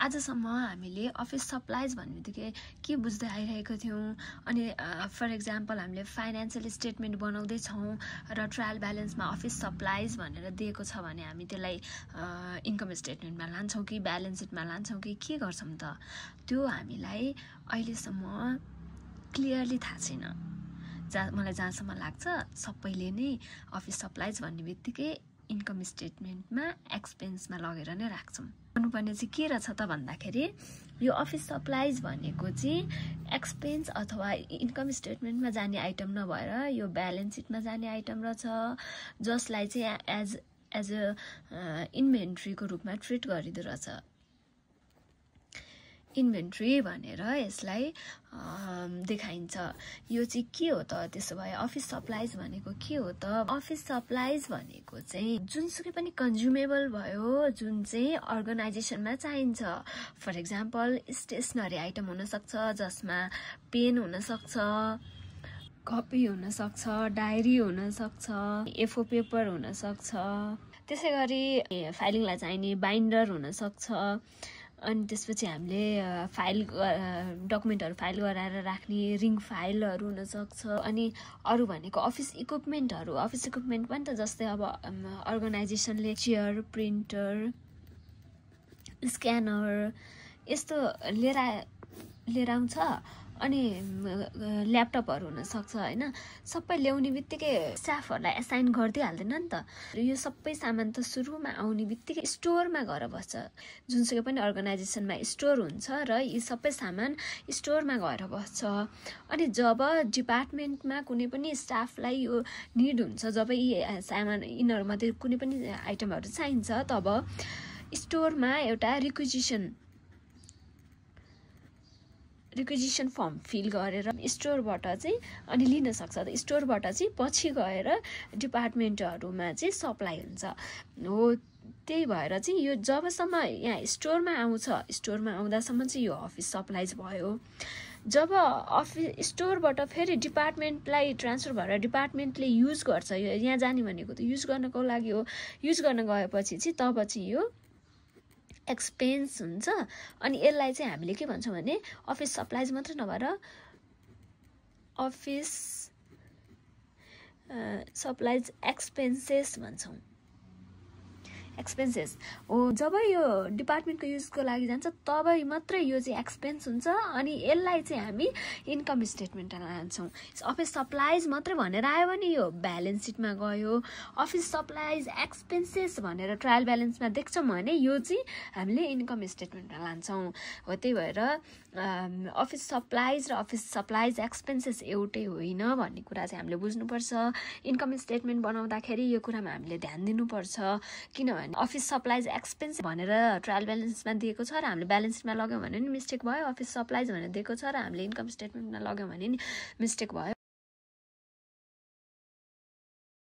आजसम्म हामीले office supplies भन्नेबित्तिकै के बुझ्दै आइरहेको थियौं अनि फर एक्जाम्पल हामीले फाइनान्शियल स्टेटमेन्ट बनाउँदै छौं र ट्रायल ब्यालेन्समा अफिस सप्लाइज भनेर दिएको छ भने हामी त्यसलाई इन्कम स्टेटमेन्टमा लान्छौं कि ब्यालेन्स सिटमा लान्छौं कि के गर्छौं त त्यो हामीलाई अहिलेसम्म क्लियरली थाहा छैन। मलाई जहाँसम्म लाग्छ सबैले नै अफिस सप्लाइज भन्नेबित्तिकै इन्कम स्टेटमेन्टमा एक्सपेन्समा लगेर नै राख्छौं। भन्नुपर्ने चाहिँ के रहेछ त भन्दाखेरि यो अफिस सप्लाइज भनेको चाहिँ एक्सपेन्स अथवा इन्कम स्टेटमेन्टमा जाने आइटम नभएर यो ब्यालेन्स सिटमा जाने आइटम रहेछ जसलाई चाहिँ एज अ इन्भेन्ट्रीको रूपमा ट्रिट गरिँदो रहेछ। इन्भेन्ट्री भनेर यसलाई देखाइन्छ। यो चाहिँ के हो त त्यसो भए अफिस सप्लाइज भनेको के हो त? अफिस सप्लाइज भनेको चाहिँ जुनसुकै पनि कन्ज्युमेबल भयो जुन चाहिँ अर्गनाइजेसनमा चाहिन्छ। फर एक्जाम्पल स्टेसनरी आइटम हुन सक्छ जसमा पेन हुन सक्छ, कपी हुन सक्छ, डायरी हुन सक्छ, एफओ पेपर हुन सक्छ, त्यसै गरी फाइलिङलाई चाहिने बाइन्डर हुन सक्छ। अनि त्यसपछि हामीले फाइल डकुमेन्टहरु फाइल गराएर राख्ने रिङ फाइलहरु हुन सक्छ। अनि अरु भनेको अफिस इक्विपमेन्टहरु, अफिस इक्विपमेन्ट पनि त जस्तै अब अर्गनाइजेसनले चेयर, प्रिन्टर, स्क्यानर यस्तो लिएर आउँछ। अनि ल्यापटपहरु हुन सक्छ हैन। सबै ल्याउने बित्तिकै स्टाफहरुलाई असाइन गर्दै हाल्दैन नि त। यो सबै सामान त सुरुमा आउने बित्तिकै स्टोरमा गएर बस्छ। जुनसुकै पनि अर्गनाइजेसनमा स्टोर हुन्छ र यी सबै सामान स्टोरमा गएर बस्छ। अनि जब डिपार्टमेन्टमा कुनै पनि स्टाफलाई यो निड हुन्छ, जब यी सामान यिनहरुमध्ये कुनै पनि आइटमहरु चाहिन्छ तब स्टोरमा एउटा रिक्विजिसन फर्म फिल गरेर स्टोरबाट चाहिँ अनि लिन सक्छ। स्टोरबाट चाहिँ पछि गएर डिपार्टमेन्टहरुमा चाहिँ सप्लाई हुन्छ हो। त्यही भएर चाहिँ यो जबसम्म यहाँ स्टोरमा आउँछ, स्टोरमा आउँदासम्म चाहिँ यो अफिस सप्लाइज भयो। जब अफिस स्टोरबाट फेरि डिपार्टमेन्टलाई ट्रान्सफर भएर डिपार्टमेन्टले युज गर्छ, यो यहाँ जाने भनेको त युज गर्नको लागि हो। युज गर्न गएपछि चाहिँ तब चाहिँ यो एक्सपेन्स हुन्छ। अनि यसलाई चाहिँ हामीले के भन्छौं भने अफिस सप्लाइज मात्र नभएर अफिस सप्लाइज एक्सपेन्सेस भन्छौं। एक्सपेन्सेस हो। जब यो डिपार्टमेन्टको युजको लागि जान्छ तब मात्रै यो चाहिँ एक्सपेन्स हुन्छ। अनि यसलाई चाहिँ हामी इन्कम स्टेटमेन्टमा लान्छौं। अफिस सप्लाइज मात्रै भनेर आयो भने यो ब्यालेन्स सिटमा गयो। अफिस सप्लाइज एक्सपेन्सेस भनेर ट्रायल ब्यालेन्समा देख्छौं भने यो चाहिँ हामीले इन्कम स्टेटमेन्टमा लान्छौं हो। त्यही भएर अफिस सप्लाइज र अफिस सप्लाइज एक्सपेन्सेस एउटै होइन भन्ने कुरा चाहिँ हामीले बुझ्नुपर्छ। इन्कम स्टेटमेन्ट बनाउँदाखेरि यो कुरामा हामीले ध्यान दिनुपर्छ। किनभने अफिस सप्लाइज एक्सपेन्स भनेर ट्रायल ब्यालेन्समा दिएको छ र हामीले ब्यालेन्स सिटमा लग्यौं भने नि मिस्टेक भयो। अफिस सप्लाइज भनेर दिएको छ र हामीले इन्कम स्टेटमेन्टमा लग्यौं भने नि मिस्टेक भयो।